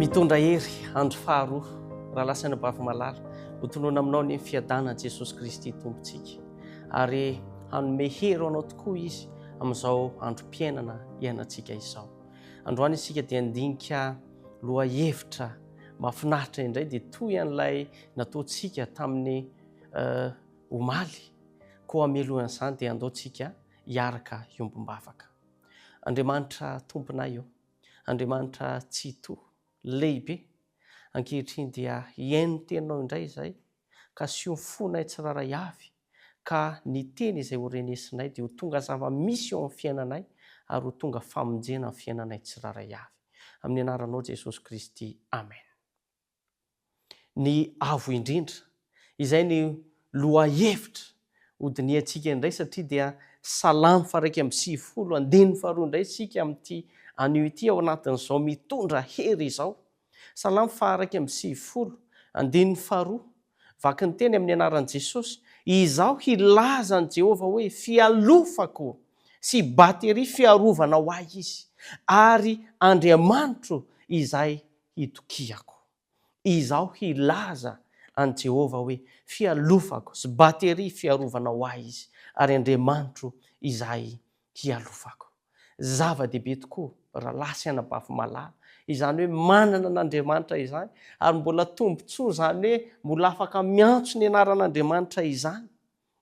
Mitondra hery andro faharoa, rahalahy sy anabavy malala, ho tonona aminao ny fiadanan'i Jesosy Kristy Tompontsika. Ary hanome hery ho anao tokoa Izy amin'izao androm-piainana iainantsika izao. Androany isika dia handinika lohahevitra mahafinaritra indray dia toy an'ilay nataontsika tamin'ny omaly. Koa mialohan'izany dia andao tsika hiaraka hiombom-bavaka. Andriamanitra Tomponay ô, Andriamanitra Tsitoha, lehibe, ankehitriny dia hihaino ny Teninao indray izahay, ka asio ny fonay tsirairay avy, ka ny Teny izay ho renesinay dia ho tonga zava-misy eo amin'ny fiainanay ary ho tonga famonjena amin'ny fiainanay tsirairay avy. Amin'ny anaranao Jesosy Kristy. Amen. Ny Avo Indrindra. Izay ny lohahevitra hodinihantsika indray satria dia Salamo faha-91 andininy faharoa indray isika amin'ity anio ity ao anatin'izao mitondra hery izao. Salamo faha-91 andininy faharoa, vaky ny teny amin'ny anaran'i Jesosy, Izaho hilaza an'i Jehovah hoe, Fialofako sy bateria fiarovana ho ahy Izy, ary Andriamanitro izay hitokiako. Izaho hilaza an'i Jehovah hoe, Fialofako sy bateria fiarovana ho ahy Izy, ary Andriamanitro izay hialofako. Zava-dehibe tokoa, rahalahy sy anabavy malala, izany hoe manana an'Andriamanitra izany, ary mbola tombontsoa izany hoe mbola afaka miantso ny anaran'Andriamanitra izany.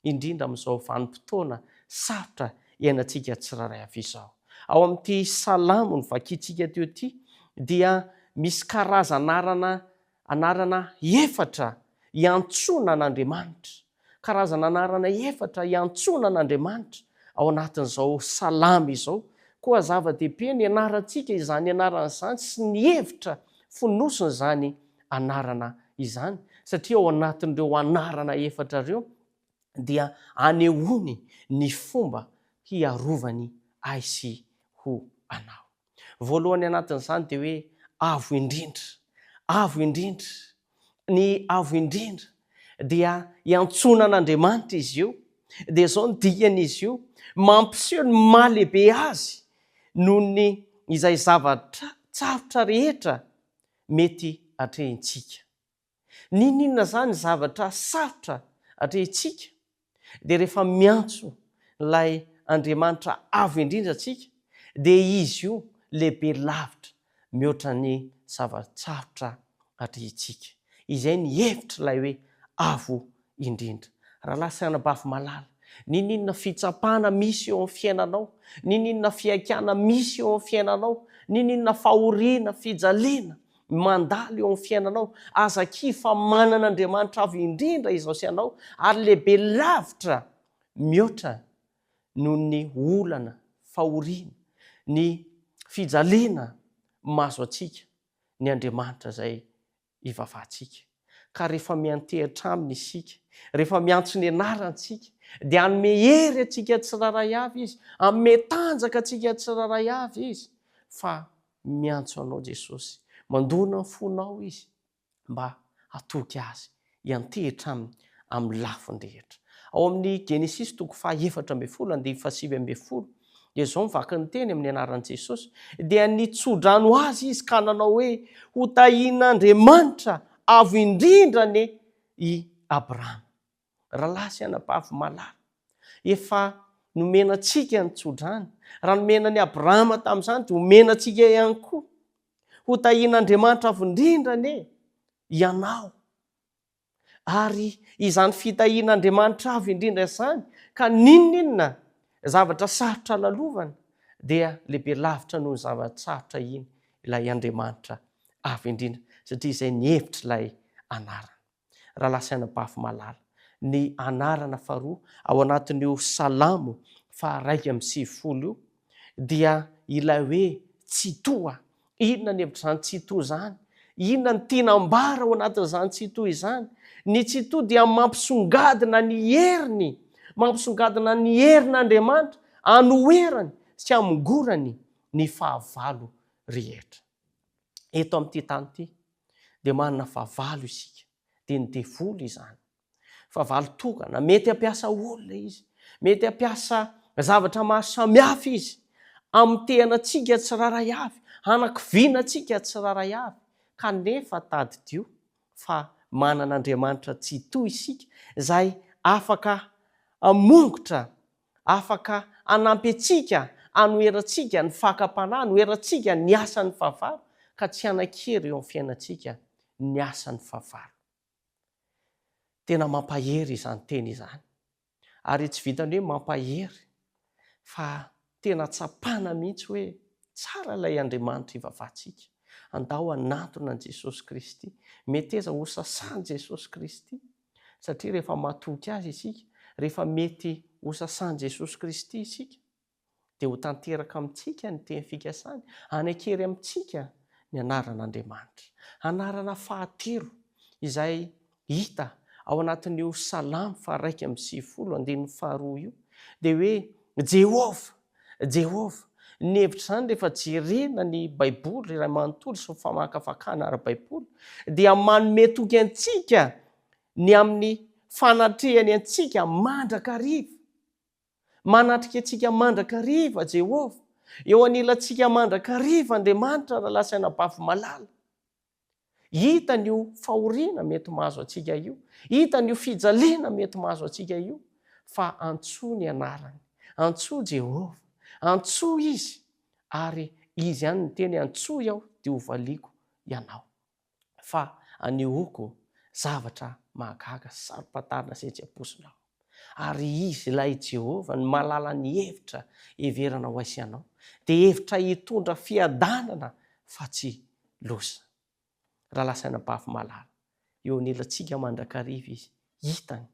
indrindra amin'izao vanim-potoana sarotra iainantsika tsirairay avy izao. Ao amin'ity salamo novakintsika teo ity dia misy karazan'anarana anarana efatra iantsoana an'Andriamanitra. Karazana anarana efatra iantsoana an'Andriamanitra ao anatin'izao salamo izao. Koa zava-dehibe ny ianarantsika izany anarana izany sy ny hevitra fonosin'izany anarana izany satria ao anatin'ireo anarana efatra ireo dia anehoany ny fomba hiarovany ahy sy ho anao. Voalohany anatin'izany dia hoe Avo Indrindra. Avo Indrindra. Ny Avo Indrindra dia iantsoana an'Andriamanitra izy io. Dia izao ny dikan'izy io, mampiseho ny maha lehibe azy noho ny izay zavatra tsarotra rehetra mety atrehintsika. N'inon'inona izany zavatra sarotra atrehintsika dia rehefa miantso ilay Andriamanitra Avo Indrindra antsika dia Izy io lehibe lavitra mihoatra ny zava-tsarotra atrehintsika. Izay ny hevitr'ilay hoe Avo Indrindra. Rahalahy sy anabavy malala, n'inon'inona fitsapana misy eo amin'ny fiainanao, n'inon'inona fihaikana misy eo amin'ny fiainanao, n'inon'inona fahoriana, fijaliana mandalo eo amin'ny fiainanao, aza kivy fa manana Andriamanitra Avo Indrindra izao sy ianao ary lehibe lavitra mihoatra noho ny olana, fahoriana, ny fijaliana mahazo antsika ny Andriamanitra izay ivavahantsika. Ka rehefa miantehitra Aminy isika, rehefa miantso ny anarany isika, dia hanome hery antsika tsirairay avy Izy, hanome tanjaka antsika tsirairay avy Izy, fa miantso anao Jesosy, mandona ny fonao Izy mba hatoky Azy, hiantehitra Aminy amin'ny lafiny rehetra. Ao amin'ny Genesisy toko faha-14 andininy faha-19 Dia izao ny vaky ny teny amin'ny anaran'i Jesosy, dia nitso-drano azy izy ka nanao hoe, Ho tahian'Andriamanitra Avo Indrindra anie i Abrahama. Rahalahy sy anabavy malala, efa nomena antsika ny tso-drano. Raha nomena an'i Abrahama tamin'izany dia omena antsika ihany koa. Ho tahian'Andriamanitra Avo Indrindra anie ianao. Ary izany fitahian'Andriamanitra avo indrindra izany, ka n'inon'inona zavatra sarotra lalovana, dia lehibe lavitra noho ny zava-tsarotra iny ilay Andriamanitra avo indrindra, satria izay ny hevitr'ilay anarana. Rahalahy sy anabavy malala, ny anarana faharoa ao anatin'io Salamo faha-91 io, dia ilay hoe Tsitoha. Inona ny hevitr'izany Tsitoha izany? Inona no tiana ambara ao anatin'izany Tsitoha izany? Ny Tsitoha dia mampisongadina ny heriny, mampisongadina ny herin'Andriamanitra anoherany sy amongorany ny fahavalo rehetra. Eto amin'ity tany ity dia manana fahavalo isika, dia ny devoly izany. Fahavalo tokana, mety hampiasa olona izy, mety hampiasa zavatra maro samihafa izy, hamotehana antsika tsirairay avy, hanakiviana antsika tsirairay avy. Kanefa tadidio fa manana Andriamanitra Tsitoha isika izay afaka hamongotra, afaka hanampy antsika hanoherantsika ny fakam-panahy, hanoherantsika ny asan'ny fahavalo, ka tsy hanan-kery eo amin'ny fiainantsika ny asan'ny fahavalo. Tena mampahery izany teny izany. Ary tsy vitan'ny hoe mampahery fa tena tsapana mihitsy hoe tsara ilay Andriamanitra ivavahantsika. Andao hanantona an'i Jesosy Kristy. Meteza ho sasan'i Jesosy Kristy. Satria rehefa matoky Azy isika, rehefa mety ho sasan'i Jesosy Kristy isika, dia ho tanteraka amintsika ny teny fikasany, hanekery amintsika ny anaran'Andriamanitra. Anarana fahatelo izay hita ao anatin'io Salamo faha-91 andininy faharoa io dia hoe Jehovah, Jehovah. Ny hevitr'izany rehefa jerena ny Baiboly iray manontolo sy ny famakafakana ara-baiboly dia manome toky antsika ny amin'ny fanatrehany antsika mandrakariva. Manatrika antsika mandrakariva Jehovah. Eo anilantsika mandrakariva Andriamanitra, rahalahy sy anabavy malala. Hitany io fahoriana mety mahazo antsika io. Hitany io fijaliana mety mahazo antsika io. Fa antsoy ny anarany. Antsoy Jehovah. Antsoy Izy. Ary Izy ihany niteny, antsoy Aho dia hovaliako ianao. Fa anehoako zavatra mahagaga sy saro-pantarina izay tsy ampoizinao. Ary Izy, ilay Jehovah, no mahalala ny hevitra heverana ho ahy sy ianao, dia hevitra hitondra fiadanana fa tsy loza. Rahalahy sy anabavy malala, eo anilantsika mandrakariva Izy, hitany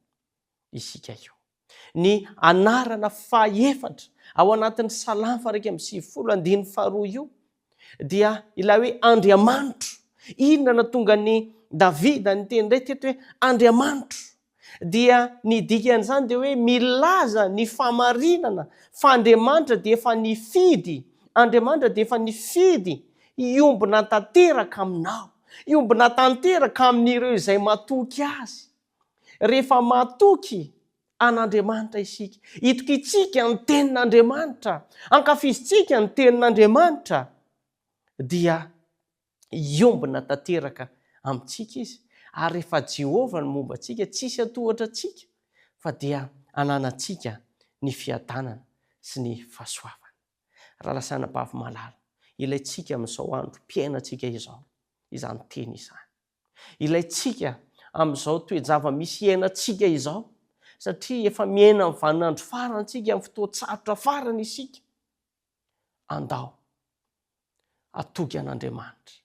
isika io. Ny anarana fahefatra ao anatin'ny Salamo faha-91 andininy faharoa io dia ilay hoe Andriamanitro. Inona no nahatonga an'i Davida niteny indray teto hoe Andriamanitro? Dia ny dikan'izany dia hoe milaza ny fahamarinana fa Andriamanitra dia efa nifidy, Andriamanitra dia efa nifidy hiombona tanteraka aminao, hiombona tanteraka amin'ireo izay matoky Azy. Rehefa matoky an'Andriamanitra isika, itokintsika ny Tenin'Andriamanitra, ankafizintsika ny Tenin'Andriamanitra, dia hiombona tanteraka amintsika Izy. Ary rehefa Jehovah no momba antsika, tsy hisy hatohatra antsika, fa dia hananantsika ny fiadanana sy ny fahasoavana. Rahalahy sy anabavy malala, ilaintsika amin'izao androm-piainantsika izao izany teny izany. Ilaintsika amin'izao toe-java-misy iainantsika izao, satria efa miaina amin'ny vaninandro farany isika, amin'ny fotoan-tsarotra farany isika. Andao hatoky an'Andriamanitra,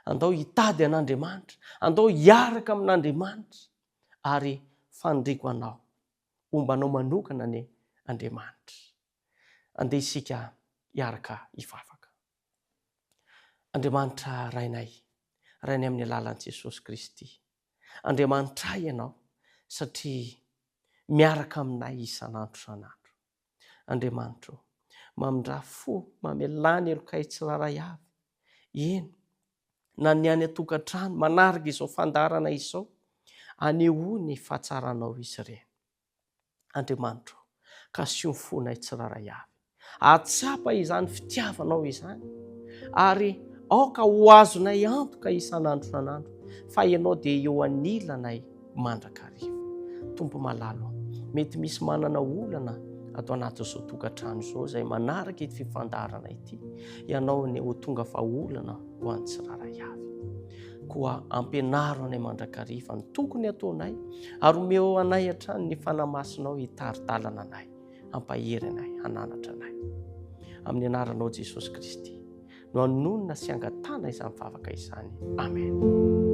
andao hitady an'Andriamanitra, andao hiaraka amin'Andriamanitra, ary faniriako anao, homba anao manokana anie Andriamanitra. Andeha isika hiaraka hivavaka. Andriamanitra Rainay, Rainay amin'ny alalan'i Jesosy Kristy. Andriamanitray Ianao satria miaraka aminay isan'andro isan'andro. Andriamanitra ô, mamindrà fo, mamelà ny helokay tsirairay avy. Eny, na ny any an-tokantrano manaraka izao fandaharana izao, anehoy ny fahatsaranao izy ireny. Andriamanitra ô, kasiho ny fonay tsirairay avy. Hahatsapa izany fitiavanao izany, ary aoka ho azonay antoka isan'andro isan'andro fa Ianao dia eo anilanay mandrakariva. Tompo malala ô, mety misy manana olana ato anatin'izao tokantrano izao izay manaraka ity fifandaharana ity, Ianao anie ho tonga vahaolana ho an'ny tsirairay avy. Koa ampianaro anay mandrakariva ny tokony hataonay ary omeo anay hatrany ny Fanahy Masinao hitari-dalana anay, hampahery anay, hananatra anay. Amin'ny anaranao Jesosy Kristy no anonona sy angatahana izany vavaka izany. Amen.